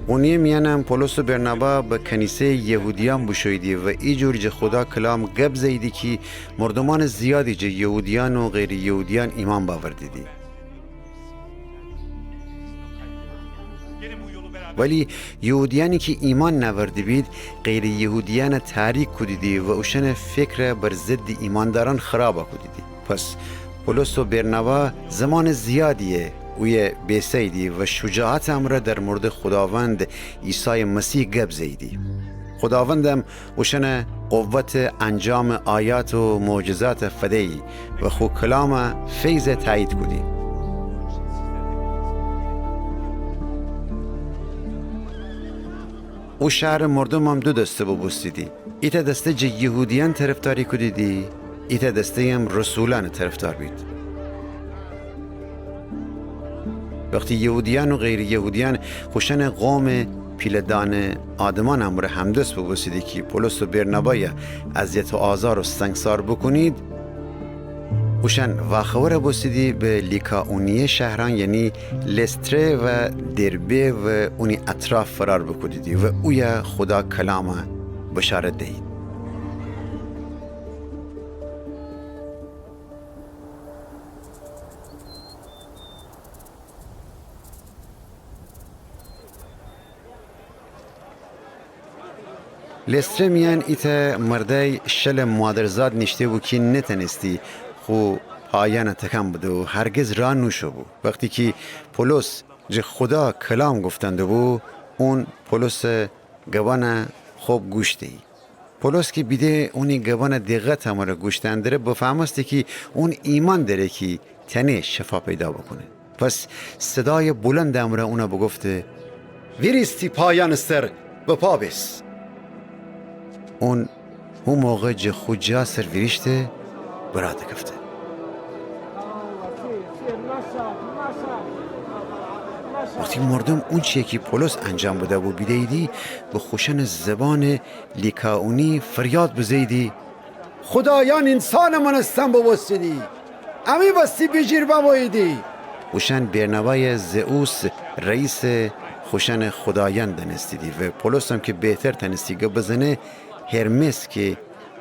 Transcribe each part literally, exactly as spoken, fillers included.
اونی میأنم پولس و برنابا به کنیسه‌یٚ یهودیأن بوشوییدی و ایجور جٚه خودا کلام گب زه‌ییدی کی مردومأنٚ زیادی جٚه یهودیأن و غیرٚ یهودیأن ایمأن بأوردیدی. ولی یهودیأنی کی ایمأن نأورده بید، غیرٚ یهودیأنَ تأریک کودیدی و اوشأنٚ فکرَ بر ضدٚ ایمأندأرأن خرابَ کودیدی. پس پولس و برنابا زمانٚ زیادیی اویه بیسه‌ییدی و شجاعتٚ امرأ در موردٚ خوداوند عیسایٚ مسیح گب زه‌ییدی. خوداوندم اوشأنَ قوتٚ انجامٚ آیات و معجزاتَ فدیی و خو کلامٚ فیضَ تأیید کودی. او شهرٚ مردومم دو دسته بوبوستیدی. ایتأ دسته جٚه یهودیأن طرفداری کودیدی، ایتأ دسته‌یم رسولأنٚ طرفدار بید. وختی یهودیأن و غیرٚ یهودیأن خوشأنٚ قومٚ پیله‌دأنٚ آدمأنٚ امرأ همدس بوبوستیدی کی پولس و برنابای اذیت و آزار و سنگسار بوکونید، اوشأن واخورَ بوستیدی به لیکائونیه شهرأن، یعنی لستره و دربه و اونی اطراف فرار بوکودیدی و اویه خودا کلامٚ بشارت دیید. لستره میأن ایتأ مردأی شلٚ مادرزاد نیشته‌بو کی نتأنستی خو پایأنَ تکان بده و هرگز راه نوشوبو. وختی کی پولس جٚه خودا کلام گفتن دوبو، اون پولسٚ گبأنَ خب گوش دیی. پولس کی بیده اونی گبأنَ دقتٚ امرأ گوش دأن دره، بفهمسته کی اون ایمأن دره کی تأنه شفا پیدا بوکونه. پس صدایٚ بلندٚ امرأ اونَ بوگفته: ویریست تی پایأنٚ سر، به پا بیس. اون هو موقع جٚه خو جا سر ویریشته، به راه دکفته. وختی مردوم اونچیی کی پولس انجام بده‌بو بیده‌ییدی، به خوشأنٚ زبانٚ لیکائونی فریاد بزه‌ییدی: خودایأن اینسانٚ مأنستن بوبوستیدی، امی وستی بیجیر بموییدی. اوشأن برنابای زئوس رئیسٚ خوشأنٚ خودایأن دأنستیدی و پولسم کی بهتر تأنستی گب بزنه، هرمس کی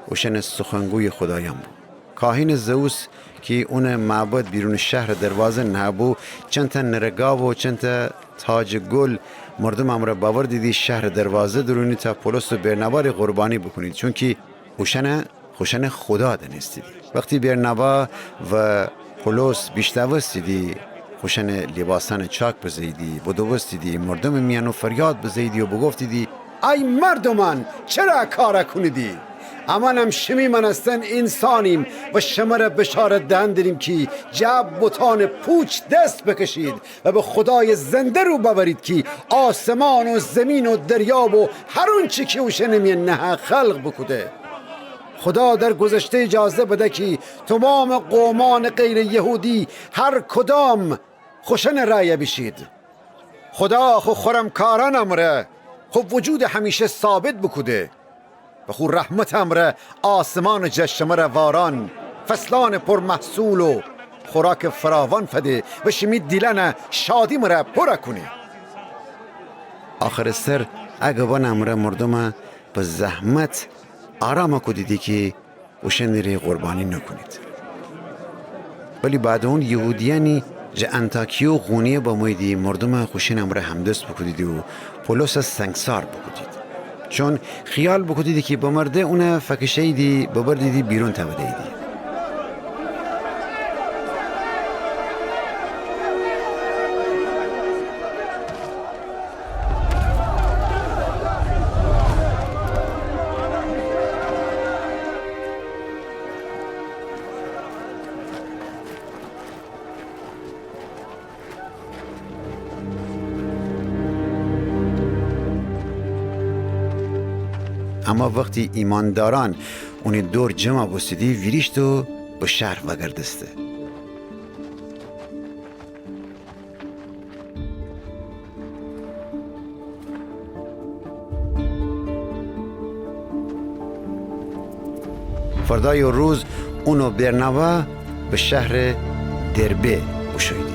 اوشأنٚ سخنگویٚ خودایأن بو. کاهینٚ زئوس کی اونٚ معبد بیرونٚ شهرٚ دروازه نهه‌بو، چندتأ نره گاو و چندتأ تاجٚ گل مردومٚ امرأ بأوردیدی شهرٚ دروازه دورونی تا پولس و برنابا ره قربانی بوکونید، چونکی اوشأنَ خوشأنٚ خودا دأنستیدی. وختی برنابا و پولس بیشنوستیدی، خوشأنٚ لیباسأنَ چاک بزه‌ییدی، بدوستیدی مردومٚ میأن و فریاد بزه‌ییدی و بوگفتیدی: ای مردومأن، چره ا کارَ کونیدی؟ امأنم شیمی مأنستن اینسانیم و شمره بشارت دهن دریم کی جٚه ا بتأنٚ پوچ دس بکشید و به خودایٚ زنده رو بأورید کی آسمان و زیمین و دریا و هر اونچی کی اوشأنٚ میأن نهه خلق بوکوده. خودا در گذشته ایجازه بده کی تومامٚ قومأنٚ غیرٚ یهودی هر کدام خوشأنٚ رأیَ بیشید. خودا خو خورمکارأنٚ امرأ خو وجودَ همیشه ثابت بوکوده و خو رحمتٚ امرأ آسمانٚ جا شمره واران، فصلأنٚ پر محصول و خوراکٚ فراوان فده و شیمی دیلأنَ شادی مرأ پورَ کونه. آخرٚ سر ا گبأنٚ امرأ مردومَ به زحمت آرامَ کودیدی کی اوشأنٚ ره قربانی نوکونید. ولی بعدٚ اون یهودیأنی جٚه انطاکیه و قونیه بموییدی، مردومَ خوشأنٚ امرأ همدست بوکودیدی و پولسَ سنگسار بوکودید. چون خیال بوکودیدی کی بمرده، اونَ فکشه‌ییدی ببردیدی بیرون تأوده‌ییدی. اما وختی ایمأندارأن اونی دور جمعَ بوستیدی، ویریشته و به شهر وأگردسته. فردأیٚ روز اون و برنابا به شهرٚ دربه بوشوییدی.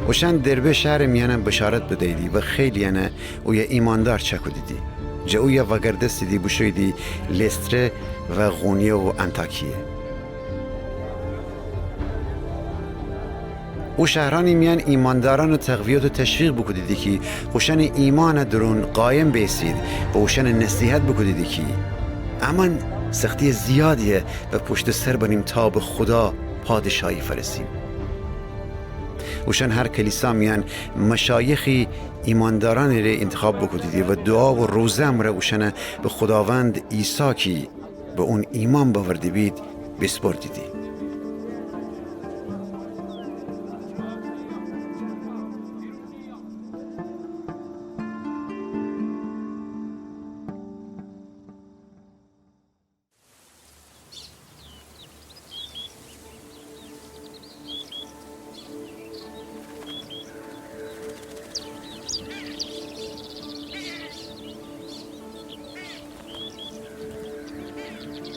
اوشأن دربه شهرٚ میأن بشارت بدییدی و خیلی‌یأن اویه ایمأندار چأکودیدی. جٚه اویه وأگردستیدی بوشوییدی لیستره و قونیه و انطاکیه. او شهرأنی میأن ایمأندارأنٚ تقویت و تشویق بوکودیدی کی خوشأنٚ ایمأنٚ دورون قایم بیسید و اوشأن نصیحت بوکودیدی کی امأن سختیٚ زیادیی و پشتٚ سر بنیم تا به خودا پادشاهی فأرسیم. اوشأن هر کلیسا میأن مشایخی ایمأندارأنٚ ره اینتخاب بوکودیدی و دوعا و روزه مرأ اوشأن به خوداوند عیسی کی به اون ایمأن بأورده بید بیسپردیدی.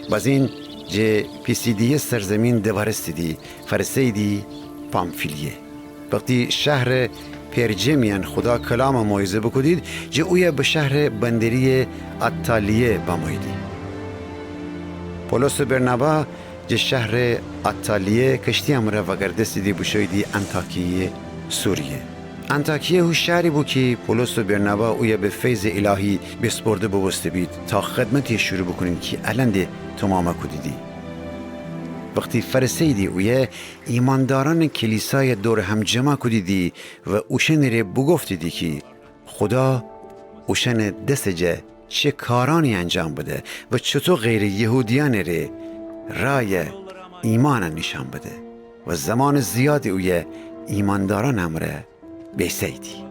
بازین جٚه پیسیدیه سرزیمین دوارستیدی، فأرسه‌ییدی پامفیلیه. وختی شهرٚ پرجه میأن خودا کلام و موعظه بوکودید، جٚه اویه به شهرٚ بندریٚ آتتالیه بموییدی. پولس و برنابا جٚه شهرٚ آتتالیه کشتی مرأ وأگردستیدی بوشوییدی انطاکیه‌یٚ سوریه. انطاکیه هو شهری بو کی پولس و برنابا اویه به فیضٚ الهی بیسپرده بوبوسته بید تا خدمتی شروع بوکونید کی الأن د تومامه کودیدی. وختی فأرسه‌ییدی اویه، ایمأندارأنٚ کلیسای دور هم جمع کودیدی و اوشأنٚ ره بوگفتیدی کی خودا اوشأنٚ دسٚ جا چه کارأنی انجام بده و چوطو غیرٚ یهودیأنٚ ره رأیٚ ایمأن نیشأن بده و زمانٚ زیادی اویه ایمأندارأنٚ امرأ بیسه‌ییدی.